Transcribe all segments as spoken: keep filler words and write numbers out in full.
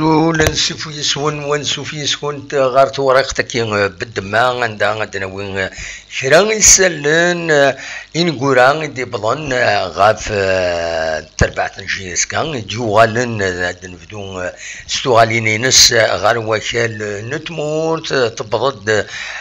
Ul ansuf yes-wen, wansuf yes-kunt ɣer tewriqt-agi, eh, beddemma, anda ad d-nawi, eh, kra isallen, eh, ineggura i d-iwwḍen, eh, ɣef, eh, terbaɛt n J S K i d-yuɣalen, eh, ad nebdu, eh, s tuɣalin-ines, eh, ɣer wakal, eh, n tmurt, eh, tewweḍ-d,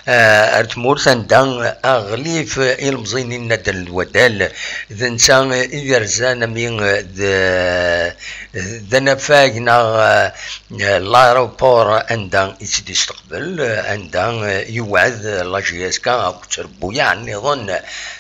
eh, ar tmurt anda, eh, aɣlif, eh, ilemẓi-nni n Nadal d Wadal, d netta, eh, i d-yerzan ami, eh, d, d anafag neɣ, eh, l'aéroport anda i tt-id-isteqbel, eh, anda, eh, yewɛed, eh, la J S K akked trebbuyaɛ nniḍen,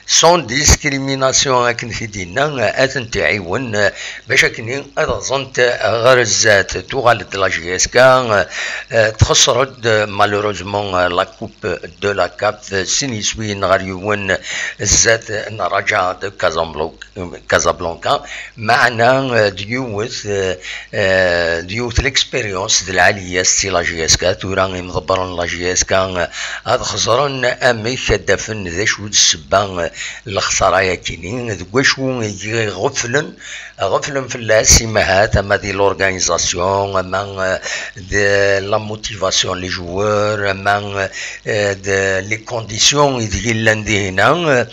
sans discrimination akken i t-id-yenna, eh, ad tent-iɛiwen, eh, bac akken ad ɣẓent, eh, ɣer zdat. Tuɣal-d la J S K, eh, eh, txeṣṣer-d, eh, malheureusement, eh, la coupe de la CAF, eh, sin yiswiyen ɣer yiwen, eh, zdat, eh, n Raja de Casablanca. Casablanca, meɛna, eh, d yiwet, eh, eh, d yiwet l'expérience d lɛali-yas si la J S K. Tura imḍebbren n la J S K, eh, ad xeẓren amek ad d-afen d acu d ssebba, eh, n lexsara-yakini, deg wacu i ɣeflen, ɣeflen fell-as imahat, ama di l'organisation, ama, eh, de la motivation les joueurs, ama, eh, de les conditions i deg llan dihina, eh,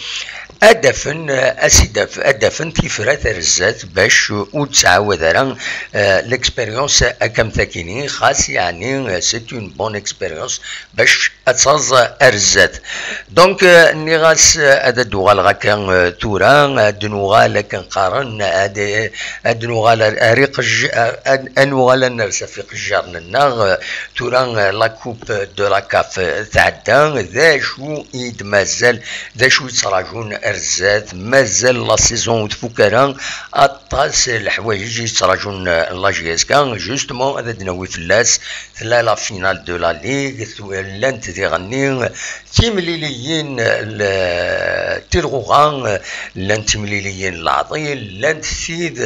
ad d-afen, eh, asidaf, ad d-afen tifrat ar zdat bac ur ttɛawad ara, eh, l'expérience akka am takini, xas yeɛni, eh, c'est une bonne expérience bac ad taẓ ar zdat. Donc, eh, nniɣ-as, eh, ad d-uɣaleɣ akka, eh, tura, ad d-nuɣal akken qqaren, ad, ad d-nuɣal ar, ar iqej-, ad, ad nuɣal ad ners ɣef iqejjaren-nneɣ, eh, tura, eh, la coupe de la CAF, eh, tɛedda, d acu i d-mazal, d acu i ttrajun ar zdat, mazal la saison ur tfuk ara, aṭas n leḥwayeǧ i ttrajun, eh, la J S K, justement, ad d-nawi fell-as, tella la finale de la Ligue, tu-, llant diɣenni timliliyin, l-, tilɣuɣa, llant timliliyin n leɛḍil, llant tid,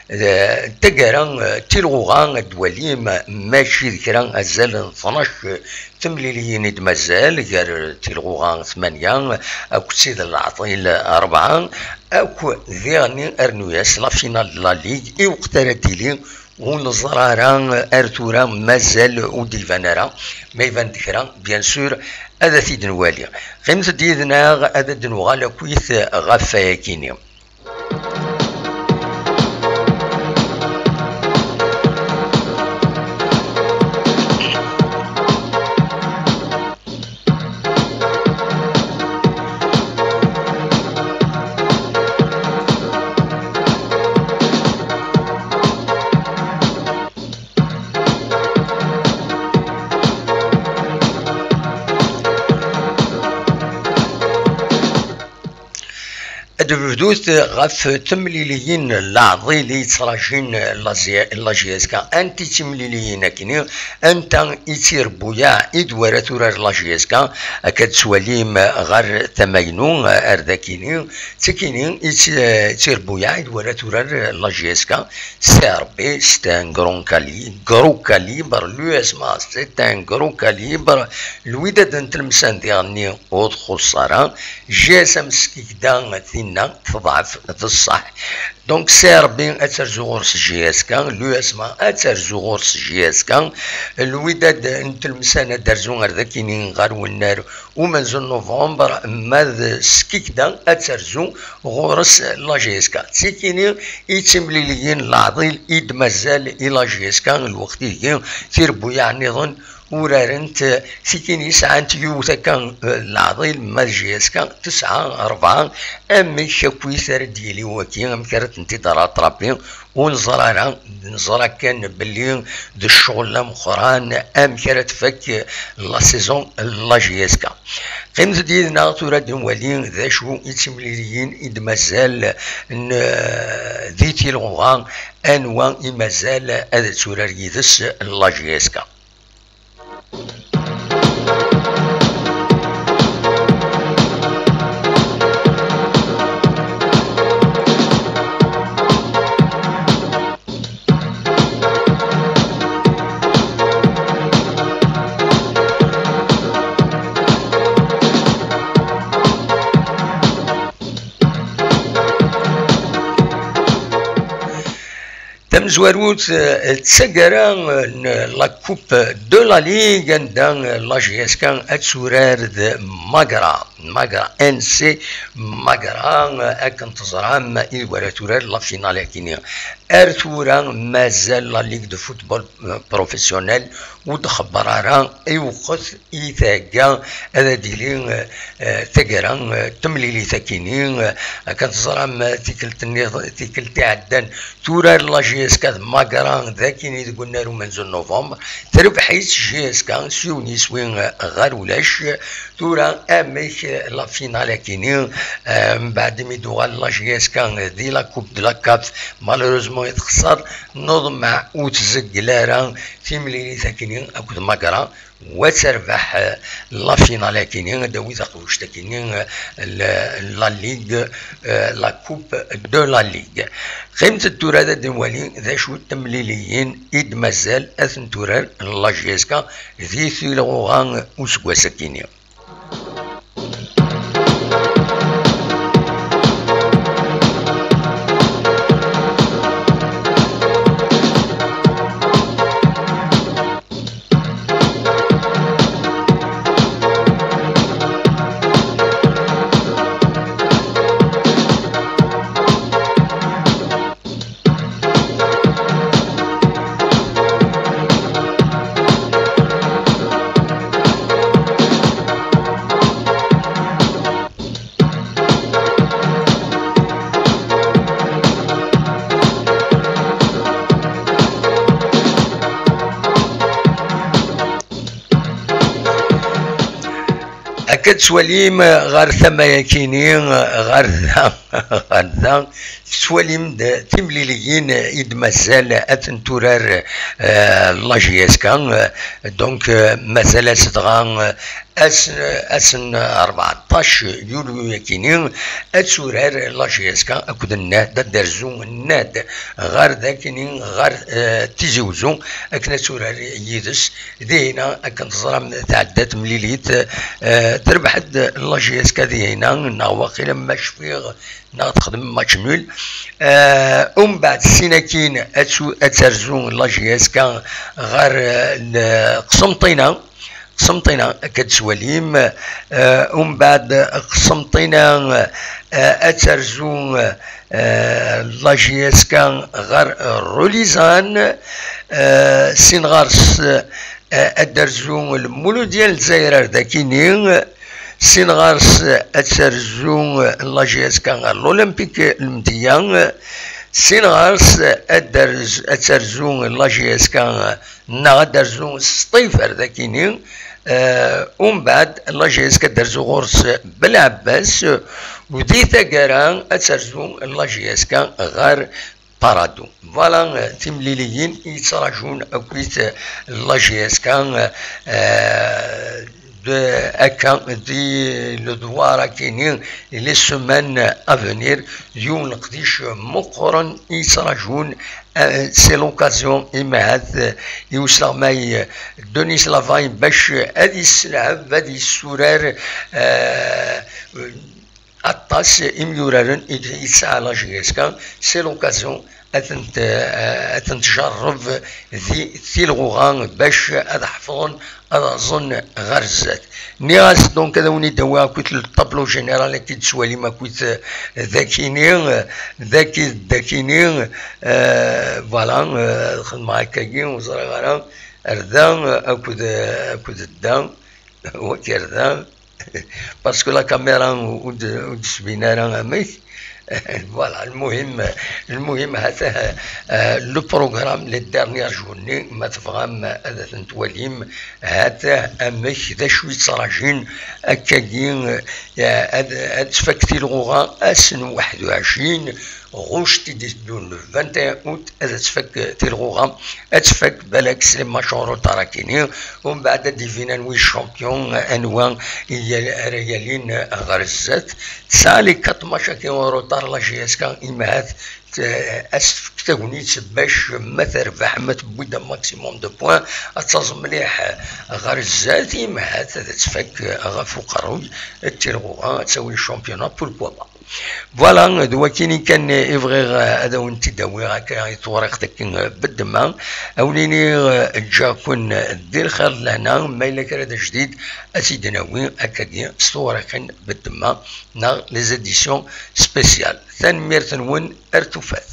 eh, taggara, eh, tilɣuɣa, ad d-twalim, mačči d kra, azal n tnac temliliyin i d-mazal gar tilɣuɣa tmanya akked tid n leɛḍil rebɛa, akk diɣenni rnu-yas la finale de la Ligue, i weqt ara d-tili ur neẓri ara ar tura, mazal ur d-iban ara. Ma iban-d kra, bien sûr, ad t-id-nwali. Qqimet-d yid-neɣ, ad d-nuɣal akkit ɣef wayagi-nni. Ad nebdut ɣef temliliyin n leɛḍil i yettrajin la J-, la J S K. Anti timliliyin akkenni? Anta i d tirebbuyaɛ i d wara turar la J S K? Akka d-tettwalim ɣer tama-inu, ar dakini, d tikini i d ti-, tirebbuyaɛ i d wara turar la J S K. Serbi, c'est un grand cali-, gros calibre, l'U S M A, c'est un gros calibre, Lwidad n Tlemsan diɣenni ur txuṣṣ ara, G S M Skikda tinna teḍɛef d ṣṣeḥ. Donc, Serbi ad terzu ɣur-s G S K, l'U S M A ad terzu ɣur-s G S K, Lwidad n Tlemsan ad d-terzu ar dakini ɣer wennar umenzu n novembre, ma d Skikda ad terzu ɣur-s la J S K. D tikini i d timliliyin n leɛḍil i d-mazal i la J S K lweqt-igi, tirebbuyaɛ nniḍen urarent, tikini sɛant yiwet akka, eh, n leɛḍil, ma d J S K tesɛa rebɛa. Amek akkit ara d-yili waki? Amek ara tent-id-rattrapi? Ur neẓri ara, neẓra kan belli d ccɣel ameqqran amek ara tfak la saison n la J S K. Qqimet-d yid-neɣ tura ad nwali d acu i d timliliyin i d-mazal n, di tilɣuɣa, anwa i mazal ad turar yid-s la J S K. Tamezwarut, eh, d taggara, eh, n la Coupe de la Ligue, anda, eh, la J S K ad turar d Magra, Magra N C Magra, eh, akken teẓram, i wara turar la finale akini. Ar tura mazal la Ligue de Football, eh, Professionnel ur d-xebber ara i uqet i thegga ad d-tili, eh, eh, taggara, eh, temlilit akini, eh, akken teẓram, eh, tikkelt-nni, tikkelt iɛeddan, turar la J S K d Magra d akini deg unnar umenzu n novembre, terbeḥ-itt J S K s yiwen yiswi, eh, ɣer ulac. Tura amek, eh, la finale akini, eh, mbeɛd imi d-tuɣal la J S K di la Coupe de la CAF, malheureusement i texṣer, neḍmeɛ ur tzeggel ara timlilit akini akked Magra, wa terbeḥ, eh, la finale akini, ad d-tawi taqbuct akini, eh, l-, la Ligue, eh, la Coupe de la Ligue. Qqimet-d tura ad nwali d acu n temliliyin i d-mazal ad tent-turar la J S K di tilɣuɣa useggas akini. Akka tettwalim ɣer tama-yakini, ɣer da, ɣer da, tettwalim-d timliliyin i d-mazal ad tent-turar, eh, la J S K. Donc, eh, mazal-as dɣa, eh, ass, ass n rbeɛṭac yulyu yakini, ad turar la J S K akked Nnad, ad d-terzu Nnad ɣer dakini, ɣer, eh, Tizi Uzzu, akken ad turar yid-s. Dihina, akken teẓram, tɛedda temlilit, eh, terbeḥ-d la J S K dihina, neɣ waqila ma cfiɣ, neɣ texdem match nul. Eh, umbeɛd, sin akin, ad tu-, ad terzu la J S K ɣer, eh, n-, Qsenṭina. Qsenṭina, akka d-tettwalim. Eh, umbeɛd, Qsenṭina, eh, ad terzu, eh, la J S K ɣer Rulizan. Eh, sin ɣer-s, eh, ad d-terzu Lmuludya n Lezzayer ar dakini. Sin ɣer-s ad terzu la J S K ɣer l'Olympique Lmedya. Sin ɣer-s ad terz-, ad terzu la J S K, neɣ ad terzu Sṭif ar dakini. Eh, umbeɛd la J S K ad terzu ɣur-s Belɛebbas, u di taggara ad terzu la J S K ɣer Parado. Voilà, euh, timliliyin i yettrajun akkit, euh, la J S K, euh, de, akka, di ledwar akini, les semaines à venir, d yiwen leqdic meqqren i yettrajun, euh, c'est l'occasion, imahat, euh, i usleɣmay, euh, Denis Lavay, bac ad yesselɛeb, ad yessurar, euh, aṭas imyuraren i d-, i tesɛa la J S K, c'est l'occasion ad tent-, eh, ad tent-tjerreb di tilɣuɣa bac ad ḥefḍen, ad rẓen ɣer zdat. Nniɣ-as, donc, ad awen-id-awiɣ akkit le tableau général, akkit tettwalim akkit, eh, dakini, eh, daki d dakini, eh, voilà, eh, xedmeɣ akkagi, ur ẓriɣ ara, ar da, eh, akked, eh, akked da, wagi ar da. Parce que la caméra ur d-, ur d-tbin ara amek. Voilà, المهم, المهم, هذا, euh, le programme, les derniers jours-nni, ma tebɣam ad ten-twalim, هذا amek, d acu i ttṛajin, akkagi, euh, ad, ad tfak tilɣuɣa ass n waḥed u ɛecrin ɣuct i d-iteddun, le vingt et un août, ad tfak tilɣuɣa, ad tfak balak s les matchs en retard akini, umbeɛd ad d-ibin anwi champion, anwa i yal-, ara yalin ɣer zdat. Tesɛa les quatre matchs akini en retard la J S K, imahat t-, ad s-tefk tagnit bac ma terbeḥ, ma tewwi-d un maximum de points, ad taẓ mliḥ ɣer zdat, imahat ad tfak ɣef uqerruy d tilɣuɣa, ad tawi le championnat, pourquoi pas. Voilà, d wakini kan i bɣiɣ ad awen-tt-id-awiɣ akka i tewriqt-agi beddemma. Awen-iniɣ ǧǧiɣ-ken di lxir d lehna, ma yella kra d ajdid ad t-id-nawi akkagi s tewriqin beddemma neɣ les éditions spéciales. Tanemmirt-nwen, ar tufat.